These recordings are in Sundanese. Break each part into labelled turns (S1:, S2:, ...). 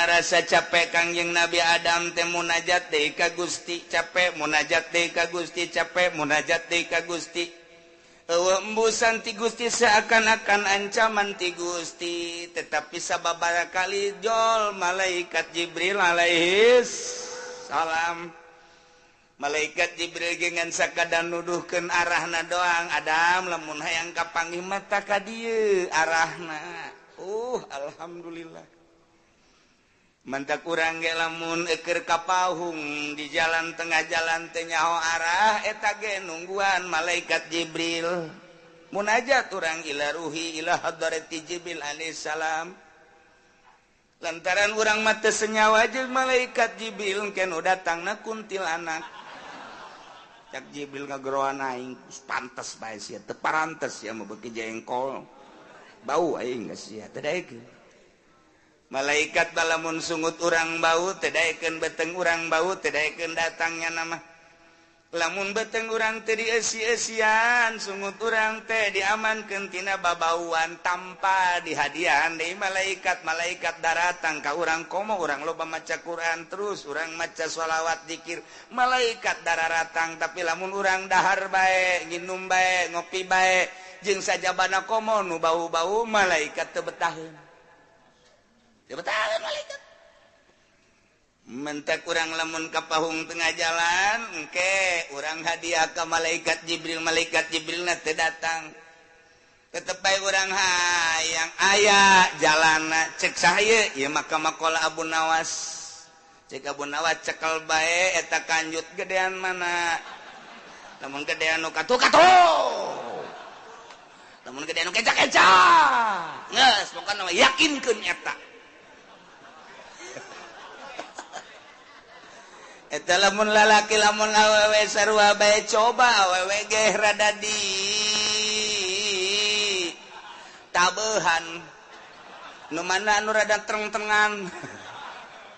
S1: ngarasa capek Kangjeng Nabi Adam teh munajat deui ka Gusti, capek munajat deui ka Gusti, capek munajat deui ka Gusti. Eueuh embusan ti Gusti seakan-akan ancaman ti Gusti, tetapi sababaraha kali jol malaikat Jibril alaihis salam. Malaikat Jibril gengan sakadar nuduhkeun arahna doang, Adam lamun hayang kapanggih mata ka dieu arahna. Alhamdulillah. Mantak urang ge lamun eukeur ka pahung di jalan tengah jalan teh nyaho arah eta ge nungguan malaikat Jibril. Munajat urang ila ruhi ila hadrati Jibril alaihissalam. Lantaran urang mah teu senyawa jeung malaikat Jibril engke nu datangna kuntilanak. Cak Jibril ngageroan aing pantes bae sia teu parantes sia mah beuki jengkol. Bau aing geus sia teu daekeun. Malaikat balamun sungut urang bau teu daekeun, beteng urang bau teu daekeun datangnya nama. Lamun beteng urang teh dieusi-eusian, sungut urang teh diamankeun tina babauan tanpa dihadiahan deui malaikat. Malaikat daratang ka urang komo urang loba maca Quran terus urang maca sholawat zikir, malaikat dararatang. Tapi lamun urang dahar bae, nginum bae, ngopi bae jeung sajabana komo nu bau-bau, malaikat teu betaheun. Teu betaheun malaikat. Mentak urang lamun ka pahung tengah jalan engke urang hadiah ka malaikat Jibril, malaikat Jibril na teu datang. Tetep bae urang hayang aya jalana cek saha ieu maka makola Abu Nawas. Cek Abu Nawas cekel bae eta kanjut gedean mana. Lamun gedean nu katuh katuh. Lamun gedean nu keca-keca. Geus pokona mah yakinkeun eta. Eta lamun lalaki lamun awewe sarua bae coba awewe ge rada di tabehan nu mana anu rada treng-trengan.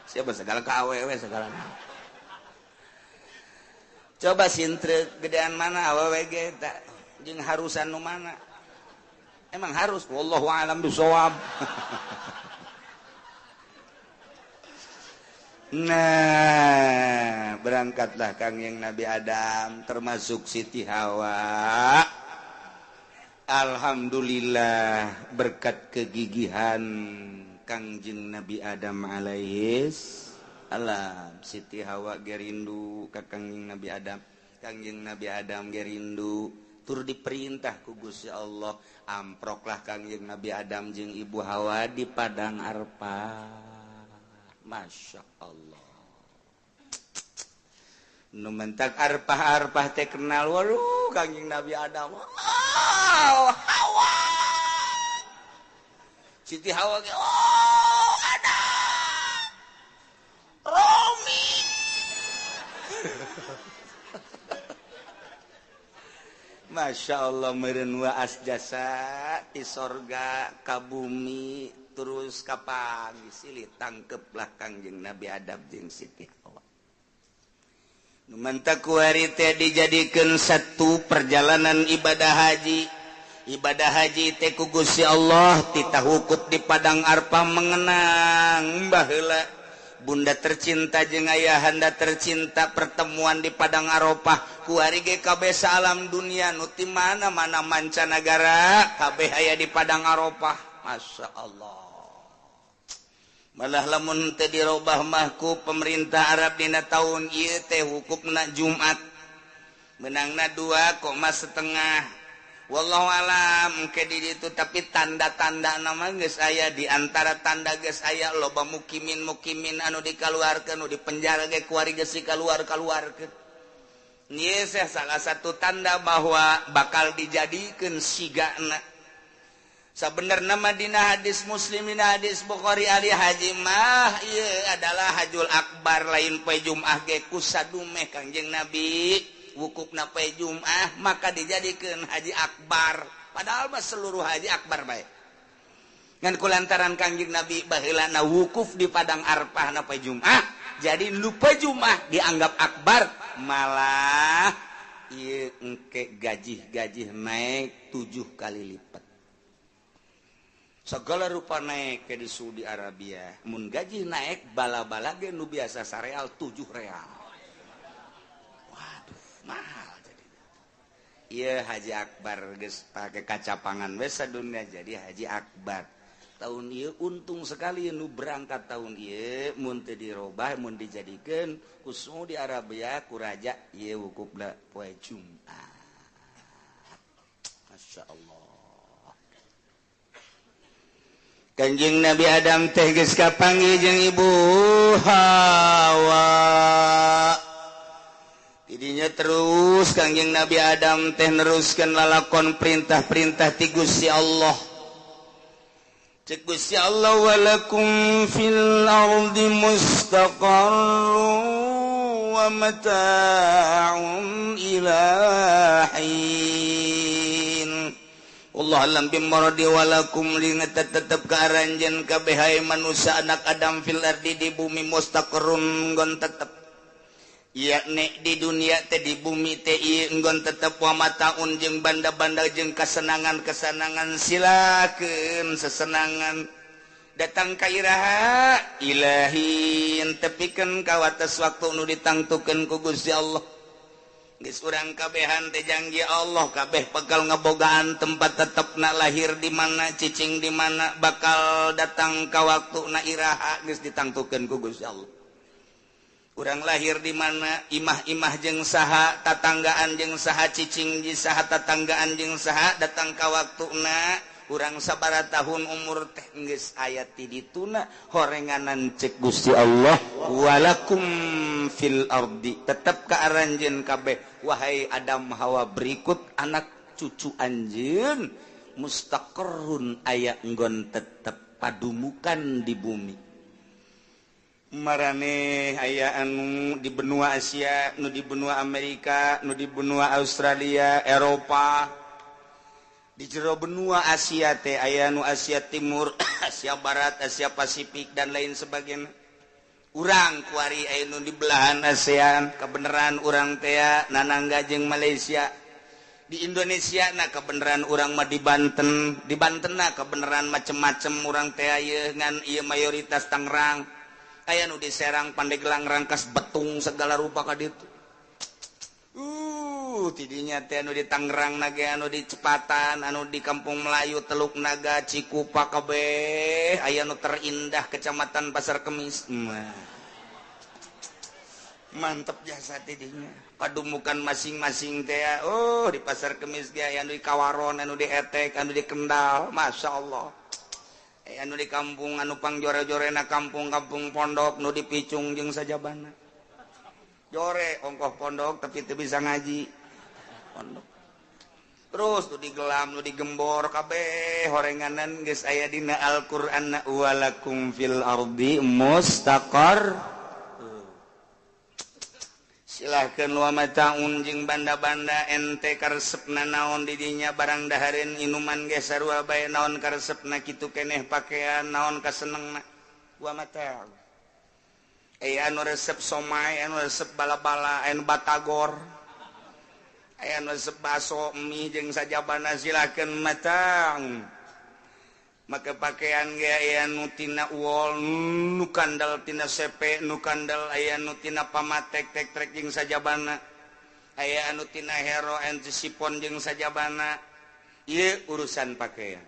S1: Siapa segala ka awewe segala. Coba sintre gedean mana awewe ge eta jeung harusan nu mana. Emang harus wallahu alam bisawab. Nah, berangkatlah Kangjeng Nabi Adam termasuk Siti Hawa. Alhamdulillah berkat kegigihan Kangjeng Nabi Adam alaihis salam. Siti Hawa gerindu ka Kangjeng Nabi Adam, Kangjeng Nabi Adam gerindu tur diperintah ku Gusti Allah, amproklah Kangjeng Nabi Adam jeung Ibu Hawa di padang Arfah. Masya Allah. Nu mentak arpah-arpah teh kenal waduh Kangjeng Nabi Adam. Oh, Hawa. Siti Hawa ge oh Adam. Romi. Masya Allah meureun waas jasa ti sorga ka bumi terus kapan silih tangkeplah Kangjeng Nabi Adam jeung Siti Hawa. Nu mantak kuari teh dijadikeun satu perjalanan ibadah haji. Ibadah haji teh ku Gusti Allah titah wukuf di padang Arfah mengenang baheula bunda tercinta jeung ayahanda tercinta pertemuan di padang Arafah. Kuari ge kabeh alam dunia nu ti mana-mana mancanagara kabeh aya di padang Arafah. Masya Allah. Malah lamun teu dirobah mah ku pemerintah Arab dina taun ieu teh hukupna Jumat menangna 2,5. Wallahu alam engke di ditu, tapi tanda-tanda nama geus aya, di antara tanda geus aya loba mukimin-mukimin anu dikaluarkeun, nu dipenjara ge kuari geus dikaluar-kaluarkeun. Ieu salah satu tanda bahwa bakal dijadikeun sigana. Sabenerna mah dina hadis Muslim, dina hadis Bukhari ali haji mah ieu adalah hajul akbar, lain poe Jumat ge kusadumeh Kangjeng Nabi wukufna poe Jumat maka dijadikeun haji akbar. Padahal mah seluruh haji akbar bae. Ngan kulantaran Kangjeng Nabi baheulana wukuf di padang Arfah na poe Jumat, jadi nu poe Jumat dianggap akbar, malah ieu engke gajih-gajih naik 7 kali lipat. Segala rupa naik ke di Saudi Arabia. Mun gaji naik bala-bala ge nu biasa sareal 7 real. Waduh, mahal jadi. Iya, Haji Akbar geus pake kacapangan we sadunya jadi Haji Akbar. Tahun ieu untung sekali nu berangkat tahun ieu, mun teu dirobah, mun dijadikeun ku Saudi Arabia ku raja ieu wukufna poe Jumat. Masya Allah. Kanjeng Nabi Adam teh geus kapanggih jeung Ibu Hawa. Tidinya terus Kangjeng Nabi Adam teh neruskan lalakon perintah-perintah ti Gusti Allah. Cek Gusti Allah, walakum fil ardi mustaqarrun wa mata'un ila hin. Allahu a'lam bimuradi. Walakum tetep ka aranjeun kabeh hai manusia anak Adam, fil ardi di bumi, mustaqarrun nggon tetep, yakni di dunia teh, di bumi teh ieu nggon tetep, wa mataun jeung banda-banda jeung kesenangan-kesenangan, silakeun sesenangan datang ka iraha, ilahin tepikeun ka wates waktu nu ditangtukeun ku Gusti Allah. Geus urang kabehan teh janji Allah, kabeh bakal ngebogaan tempat tetepna, lahir di mana, cicing di mana, bakal datang ka waktu na iraha geus ditangtukeun ku Gusti Allah. Urang lahir di mana, imah-imah jeung saha, tatanggaan jeung saha, cicing di saha, tatanggaan jeung saha, datang ka waktuna urang sabaraha tahun umur teh geus aya ti dituna horenganan. Cek Gusti Allah, walakum fil ardi tetep ka aranjeun kabeh wahai Adam, Hawa, berikut anak cucu anjeun, mustaqarrun aya nggon tetep padumukan di bumi. Maraneh aya anu di benua Asia, nu di benua Amerika, nu di benua Australia, Eropa. Di jero benua Asia teh aya nu Asia Timur, Asia Barat, Asia Pasifik, dan lain sebagainya. Urang kuari aya nu di belahan ASEAN, kebenaran urang teh nanangga jeung Malaysia. Di Indonesia, nah, kebenaran urang mah di Banten. Di Banten, nah, kebenaran macem-macem urang teh ieu, ngan ieu mayoritas Tangerang. Aya nu di Serang, Pandeglang, Rangkas Betung, segala rupa ka ditu. Tidinya teh anu di Tangerang nage, anu di Cepatan, anu di Kampung Melayu, Teluk Naga, Cikupa kabeh aya nu terindah Kecamatan Pasar Kemis. Mantep jasa tidinya padumukan masing-masing teh. Oh, di Pasar Kemis ge aya anu di Kawaron, anu di Etek, anu di Kendal, Masya Allah. Anu di kampung anu pangjore-jorena kampung-kampung pondok, nu di Picung jeung sajabana. Jore ongkoh pondok tapi teu bisa ngaji pondok terus tuh digelam, nu digembor kabeh horenganan geus aya dina Al-Qur'an, walakum fil ardi mustaqar. Silahkan, wa mataun jeung banda-banda, ente karesepna naon didinya, barang dahareun, inuman ge sarua bae, naon karesepna kitu keneh, pakaian naon kasenengna, wa mataun. Aya anu resep somai, anu resep bala-bala, anu batagor, aya anu resep baso, mie jeung sajabana, silakeun matang. Maka pakaian ge aya nu tina wol, nu kandel tina sepe, nu kandel aya nu tina pamatek, tek trek jeung sajabana, aya anu tina hero, anu sipon jeung sajabana. Ieu urusan pakaian.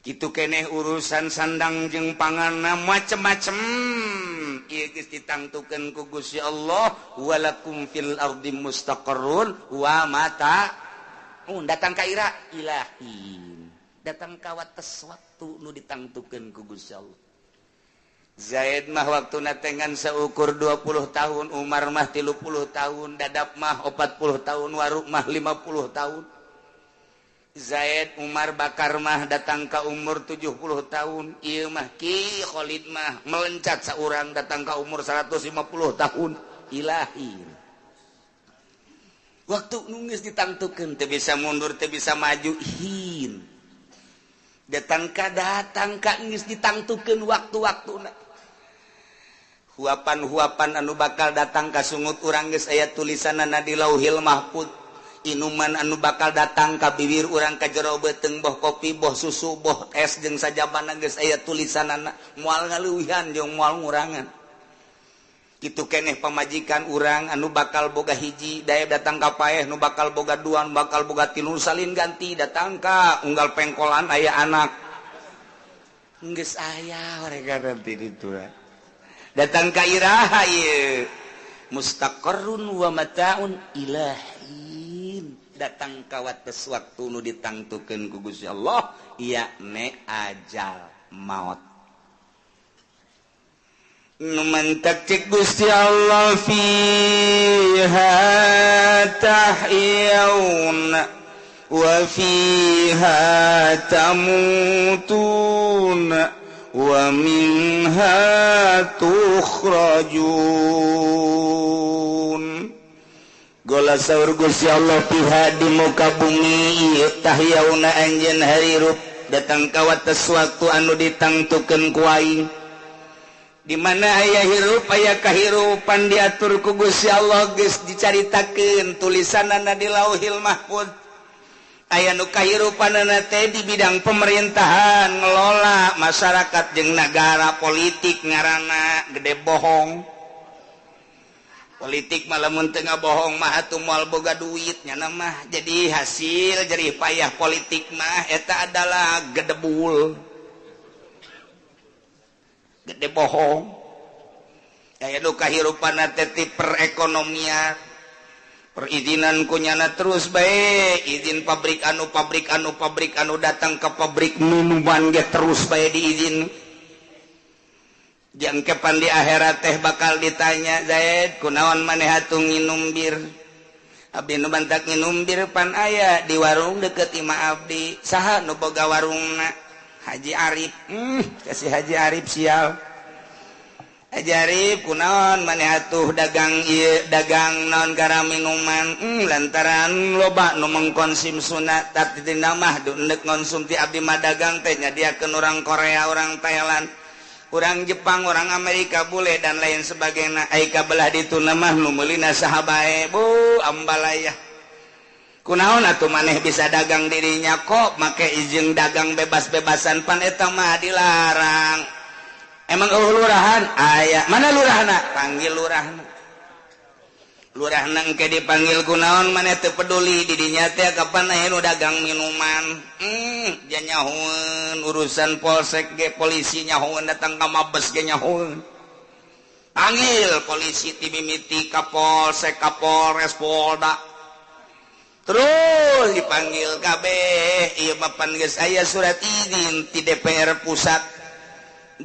S1: Kitu keneh urusan sandang jeung panganna, macem-macem ieu geus ditangtukeun ku Gusti Allah, walakum fil ardi mustaqarrun wa mata datang ka ira ilahi datang ka wates waktu nu ditangtukeun ku Gusti Allah. Zaid mah waktu natengan seukur 20 tahun, Umar mah 30 tahun, Dadap mah 40 tahun, Waruk mah 50 tahun. Zaid, Umar, Bakar mah datang ke umur 70 tahun. Ieu mah Ki Khalid mah melencat seorang datang ke umur 150 tahun. Ilahi waktu nu geus ditangtukeun teu bisa mundur, teu bisa maju. Hin datang ka geus ditangtukeun waktu-waktuna. Huapan-huapan anu bakal datang ka sungut urang geus aya tulisanana di Lauhil Mahfud. Inuman anu bakal datang ka bibir urang ka jero beuteung, boh kopi, boh susu, boh es jeung sajabana, geus aya tulisanana, moal ngaleuwihan jeung moal ngurangan. Kitu keneh pamajikan urang anu bakal boga hiji daya datang ka paeh, nu bakal boga dua, nu bakal boga tilu, salin ganti, datang ka unggal pengkolan aya anak, geus aya mereka nanti ditu. Datang ka iraha ieu? Mustaqarrun wa mata'un ilahin. Datang ka wates waktu nu ditangtukeun ku Gusti Allah, yakni ajal maut. Nu mantak cek Gusti Allah, fiha tahyauna wa fiha tamutuna wa minha tukhrajun. Gola saur Gusti Allah, fiha di muka bumi ieu, tahyauna anjeun harirup, datang ka wates waktu anu ditangtukeun ku aing. Di mana aya hirup, aya kahirupan diatur ku Gusti Allah, geus dicaritakeun tulisanana di Lauhil Mahfuz. Aya nu kahirupanana teh di bidang pemerintahan, ngelola masyarakat jeung nagara, politik ngaranna, gede bohong. Politik malah mun teu ngabohong mah atuh moal boga duit nya mah. Jadi hasil jerih payah politik mah eta adalah gedebul, gede bohong. Aya nu kahirupanna teh ti perekonomian, perizinan kunyana terus bae, izin pabrik anu, pabrik anu, pabrik anu, datang ke pabrik minuman ge terus bae diizin. Jangkepan di akhirat teh bakal ditanya, "Zaid, kunaon maneh atuh nginum bir?" "Abdi nu bantak nginum bir pan aya di warung deket imah abdi." "Saha nu boga warungna?" "Haji Arif." Kasih Haji Arif sial. "Haji Arif, kunaon maneh atuh dagang ieu, dagang naon gara minuman?" Lantaran loba nu mengkonsumsuna, tapi tina mah ndek ngonsumti abdi mah dagang teh nyadiakeun orang Korea, orang Thailand, orang Jepang, orang Amerika, bule dan lain sebagainya. Ai ka belah ditu mah nu meulina saha bae, bu ambalaya." "Kunaon atuh maneh bisa dagang dirinya, kok make izin dagang bebas-bebasan, pan eta mah dilarang?" "Emang eueuh lurahan?" "Aya." "Mana lurahna? Panggil lurahna." Lurahna engke dipanggil, "Kunaon maneh teu peduli di dinya teh kapan aya nu dagang minuman?" Janyahoeun urusan polsek ge, polisi nyahoeun, datang ka Mabes ge nyahoeun. Panggil polisi ti mimiti Kapolsek, Kapolres, Polda, terus dipanggil kabeh. Ieu mah pan geus aya surat izin ti DPR pusat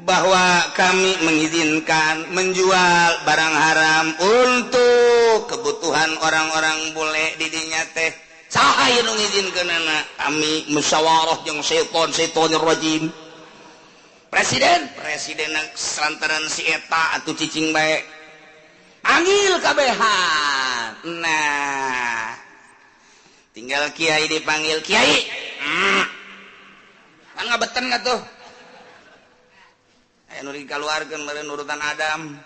S1: bahwa kami mengizinkan menjual barang haram untuk kebutuhan orang-orang bule di dinya teh. Saha ieu nu ngizinkeunana?" "Kami musyawarah jeung seton, setonir rajim." Presiden, presiden lantaran si eta atuh cicing bae, panggil kabehan. Nah, tinggal kiai dipanggil, "Kiai." Kan ngabeten nggak tuh? Aya nu dikaluarkeun meureun urutan Adam.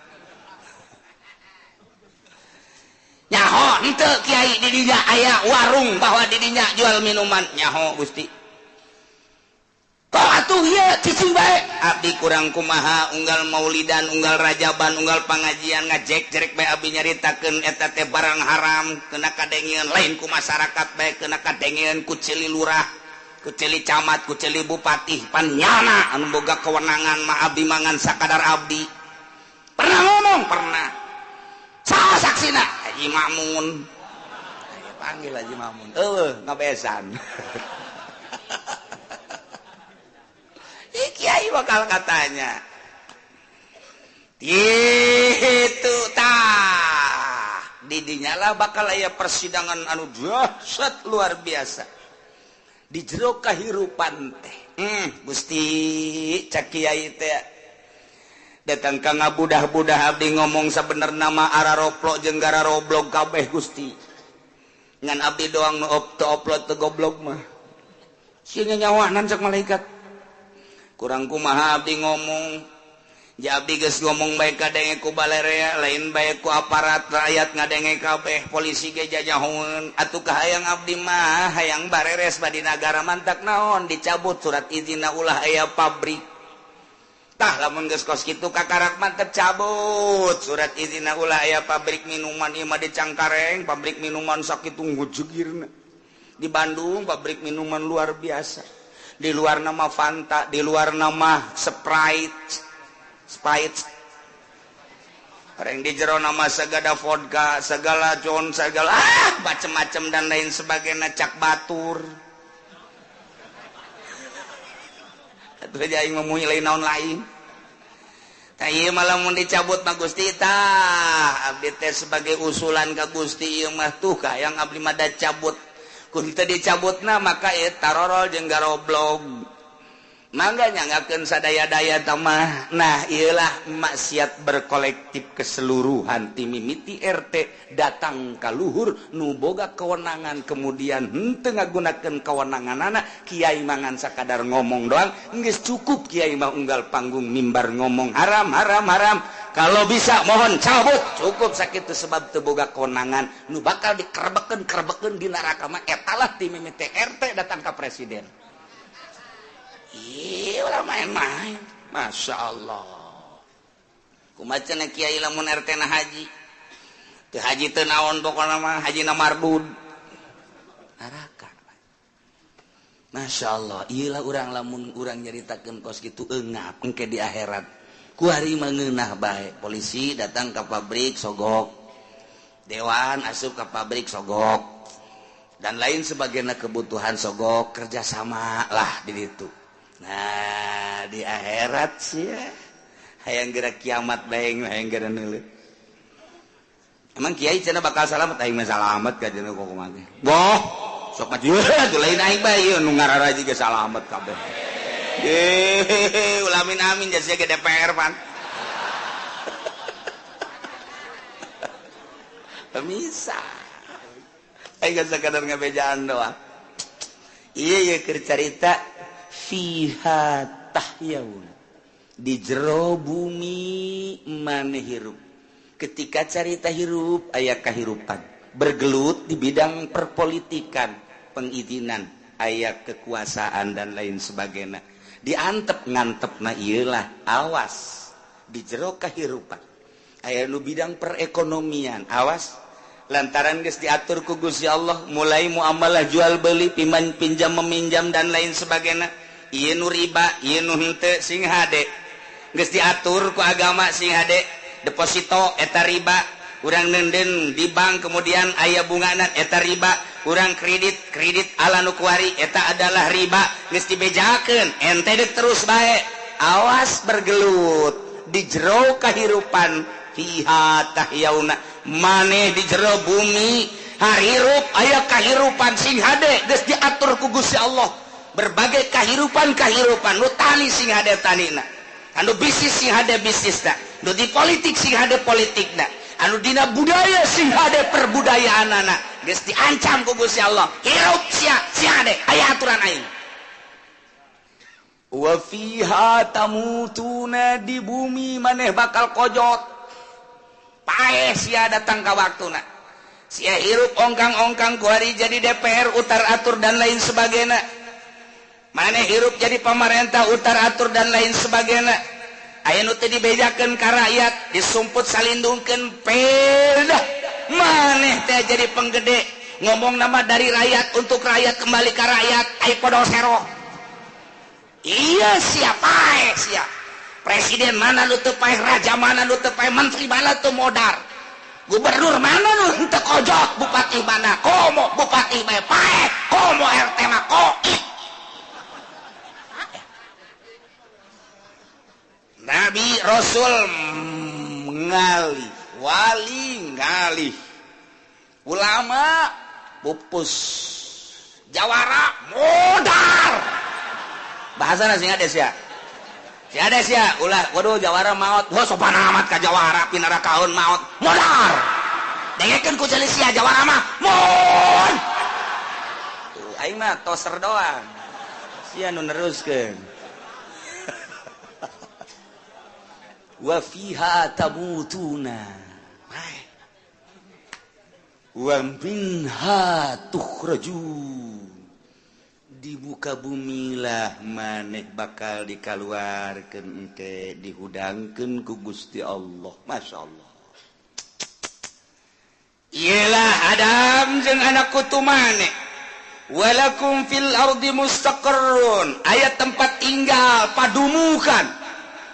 S1: "Nyaho henteu, kiai, di dinya aya warung bahwa di dinya jual minuman?" "Nyaho, Gusti." "Kok atuh ieu cicing bae?" "Abdi kurang kumaha, unggal maulidan, unggal rajaban, unggal pangajian ngajek jerek bae abdi nyaritakeun eta teh barang haram, kena kadengeun lain ku masyarakat bae, kena kadengeun ku ceuli lurah, ku ceuli camat, ku ceuli bupati. Pan nyana anu boga kewenangan mah, abdi mangan sakadar abdi." "Pernah ngomong?" "Pernah." "Saha saksina?" "Haji Makmun." Ayo panggil Haji Makmun. Eueuh ngabesan. Kiai bakal katanya itu tah didinya lah bakal aya persidangan anu dahsyat luar biasa di jero kahirupan teh. Gusti, cak kiai teh, datang ka ngabudah-budah abdi ngomong sabenerna mah araroplok jeung gararoblog kabeh, Gusti, ngan abdi doang nu teu oplot, teu goblok mah sieun nyawanan. Cak malaikat, "Kurang kumaha abdi ngomong Abdi geus ngomong bae kadenge ku balerea lain bae ku aparat rakyat ngadenge kabeh polisi ge jajahoeun atuh kahayang abdi mah hayang bareres badi nagara mantak naon dicabut surat izinna ulah aya pabrik. Tah lamun geus kos kitu kakarak mantep cabut surat izinna ulah aya pabrik minuman ieu mah di Cangkareng pabrik minuman sakitu ngujegirna. Di Bandung pabrik minuman luar biasa. Di luar nama Fanta, di luar nama Sprite. Sprite. Orang di jero nama segala vodka, segala john, segala macem-macem dan lain sebagainya cak batur. Atuh aja aing memuhi lain naon lain. Tah ieu mah lamun dicabut mah Gusti tah abdi teh sebagai usulan ka Gusti ieu mah tuh kahayang abdi mah da cabut. Kun teu dicabutna maka ieu tarorol jeung garoblog. Mangga nyanggakeun sadaya-daya tamah. Nah ieulah maksiat berkolektif keseluruhan ti mimiti RT datang ka luhur nu boga kewenangan kemudian henteu ngagunakeun kewenanganana kiai mangan sakadar ngomong doang geus cukup kiai mah unggal panggung mimbar ngomong haram haram haram kalau bisa mohon cabut cukup sakitu sebab teu boga kewenangan nu bakal dikerebekeun-kerebekeun di neraka mah eta lah ti mimiti RT datang ka presiden. Iya ulah main-main. Masya Allah. Kumaha cenah kiai lamun RT na haji. Teu haji teu naon pokona mah haji na mardud. Neraka. Masya Allah. Ieu lah urang lamun urang nyaritakeun kos kitu eungap engke di akhirat. Kuari mah ngeunah bae. Polisi datang ka pabrik sogok. Dewan asup ka pabrik sogok. Dan lain sebagainya kebutuhan sogok kerjasama lah di ditu. Nah di akhirat sih ya hayang gerak kiamat bae hayang gerak neuleuh. Emang kiai cenah bakal salamet aing mah salamet ka cenah kok kumaha teh. Boh, sok mah tuh lain aing bae ieu nu ngararaji ge salamet kabeh. Ye, ulamin amin jasa ge DPR pan. Pemisah. Aing geus sakadar ngabejaan doang. Ieu ye keur carita fiha tahyaun di jero bumi maneh hirup. Ketika carita hirup aya kahirupan bergelut di bidang perpolitikan pengizinan aya kekuasaan dan lain sebagainya diantep ngantepna ieu lah awas di jero kahirupan aya nu bidang perekonomian awas lantaran geus diatur ku Gusti Allah mulai muamalah jual beli pinjam meminjam dan lain sebagainya ieu nu riba ieu nu henteu sing hade geus diatur ku agama sing hade deposito eta riba urang nenden di bank kemudian aya bungana eta riba urang kredit kredit ala nu kuari eta adalah riba geus dibejakeun ente deuk terus bae awas bergelut di jero kahirupan fiha tahyauna maneh di jero bumi harirup aya kahirupan sing hade geus diatur ku Gusti Allah berbagai kahirupan-kahirupan nu tani sing hade tanina anu bisnis sing hade bisnisna nu di politik sing hade politikna anu dina budaya sing hade perbudayaanana geus diancam ku Gusti Allah hirup sia sing hade aya aturan aing wa fiha tamutuna di bumi maneh bakal kojot paeh sia datang ka waktuna sia hirup ongkang-ongkang kuari jadi DPR utar atur dan lain sebagainya maneh hirup jadi pemerintah utar atur dan lain sebagainya aya nu teu dibejakeun ka rakyat disumput salindungkeun pedah maneh teh jadi penggede ngomong nama dari rakyat untuk rakyat kembali ka rakyat ai podol seroh iya sia paeh sia presiden mana nu teu paeh raja mana nu teu paeh menteri mana teu modar gubernur mana nu teu kojot bupati mana komo bupati bae paeh komo RT mah koit. Nabi Rasul ngalih wali ngalih ulama pupus jawara modar bahasana sing ades ya si ades ya ulah waduh jawara maot oh sopan amat ka jawara pinara kaun maot modar dengekeun ku ceuli sia jawara mah mun tuh aing mah toser doang sia nu neruskeun. Wa fiha tamutuna wa minha tukhrajun. Di muka bumi lah maneh bakal dikaluarkeun engke dihudangkeun ku Gusti Allah. Masya Allah. Iyalah Adam jeung anak kutu maneh. Walakum fil ardi mustaqarrun, aya tempat tinggal padumukan.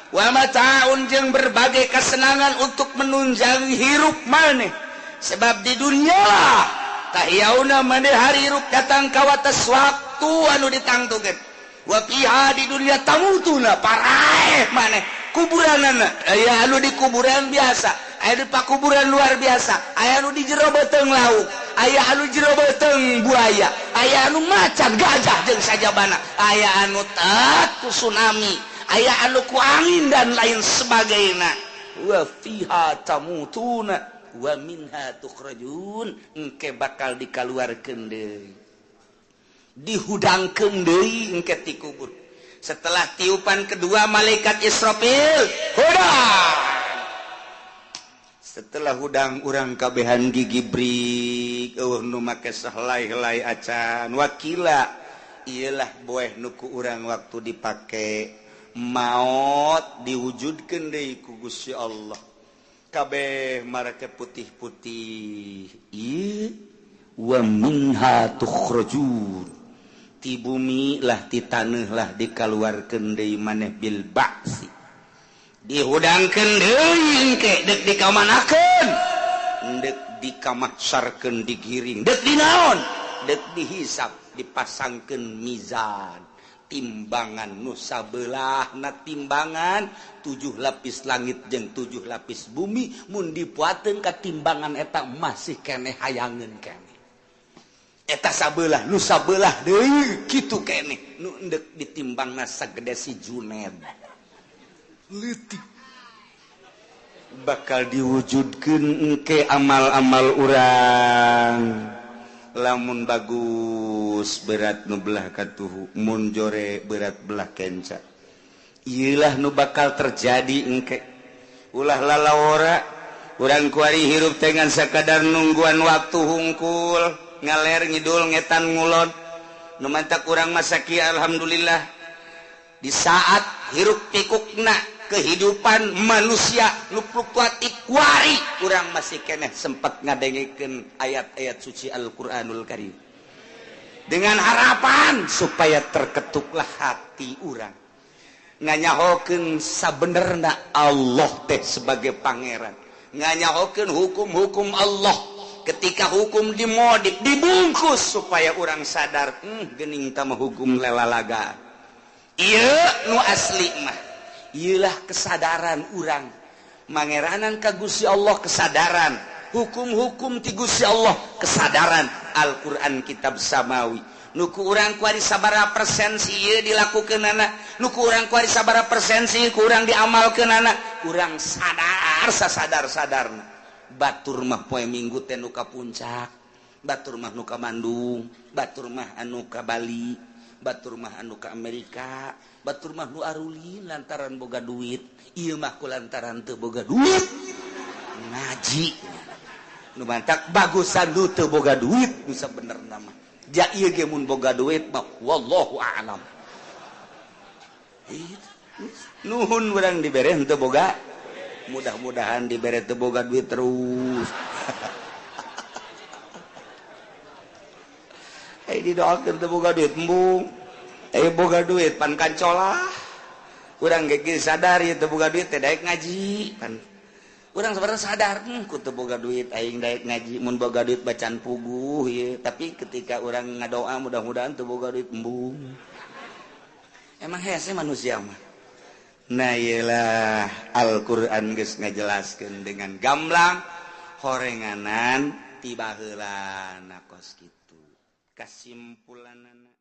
S1: Wa mata'un jeung berbagai kesenangan untuk menunjang hirup maneh. Sebab di dunia lah tahyauna maneh hari hirup datang ka wates waktu anu ditangtukeun. Wa fiha di dunia tamutuna paraeh maneh kuburanana aya anu di kuburan biasa, aya di pakuburan luar biasa, aya anu di jero beuteung laut, aya anu jero beuteung buaya, aya anu macan gajah jeung sajabana, aya anu tak ku tsunami, aya anu ku angin dan lain sebagainya. Wa fiha tamutuna wa minha tukhrajun, engke bakal dikaluarkeun deui, dihudangkeun deui engke ti kubur. Setelah tiupan kedua malaikat Israfil hudang. Setelah hudang urang kabehan gigi brik eueuh nu make sahelai-helai acan. Wakila iyalah boeh nu ku urang waktu dipake maot diwujudkeun deui ku Gusti Allah. Kabeh marake putih-putih. Ieu wa minha tukhrajun. Ti bumi lah ti taneuh lah dikaluarkeun deui maneh bil ba'si. Dihudangkeun deui engke deuk dikamanakeun, deuk dikamaksarkeun digiring, deuk dinaon, deuk dihisap, dipasangkeun mizan, timbangan nu sabelahna timbangan 7 lapis langit jeung 7 lapis bumi, mun dipuateun ka timbangan eta masih keneh hayangeun keneh. Eta sabelah nu sabelah deui kitu keneh nu endek ditimbangna sagede si Juned. Leutik bakal diwujudkeun engke amal-amal urang. Lamun bagus berat nu belah katuhu, mun jore berat belah kenca. Ieulah nu bakal terjadi engke. Ulah lalawora urang kuari hirup teh ngan sakadar nungguan waktu hungkul, ngaler ngidul ngetan ngulon. Nu mantak urang masaki alhamdulillah di saat hiruk pikukna kehidupan manusia nu fluktuatif kuari urang masih keneh sempat ngadengekeun ayat-ayat suci Al-Qur'anul Karim dengan harapan supaya terketuklah hati urang nganyahokeun sabenerna Allah teh sebagai pangeran, nganyahokeun hukum-hukum Allah. Ketika hukum dimodif dibungkus supaya urang sadar, geuning tah mah hukum lelalaga. Ieu nu asli mah ieulah kesadaran urang mangeranan ka Gusti Allah, kesadaran hukum-hukum ti Gusti Allah, kesadaran Al-Qur'an kitab samawi. Nu ku urang kuari sabaraha persen si ieu dilakukeunana, nu ku urang kuari sabaraha persen si ku urang diamalkeunana, urang sadar sasadar-sadarna. Batur mah poe Minggu teh nu ka Puncak, batur mah nu ka Bandung, batur mah anu ka Bali, batur mah anu ka Amerika, batur mah nu arulin lantaran boga duit, ieu mah ku lantaran teu boga duit ngaji. Nu mantak bagusan nu teu boga duit nu sabenerna mah. Ja ieu ge mun boga duit mah wallahu a'lam. Nuhun urang dibere henteu boga, mudah-mudahan dibere teu boga duit terus. Didoakeun teu boga duit embung, boga duit pan kancolah. Urang ge sadar ieu teu boga duit teh daek ngaji pan. Urang sebenarnya sadar ku teu boga duit aing daek ngaji, mun boga duit bacan puguh ieu. Tapi ketika urang ngadoa mudah-mudahan teu boga duit embung. Emang hese manusia mah. Nah iyalah Al-Qur'an geus ngajelaskeun dengan gamblang horenganan ti baheulana kos kitu. Kesimpulanana.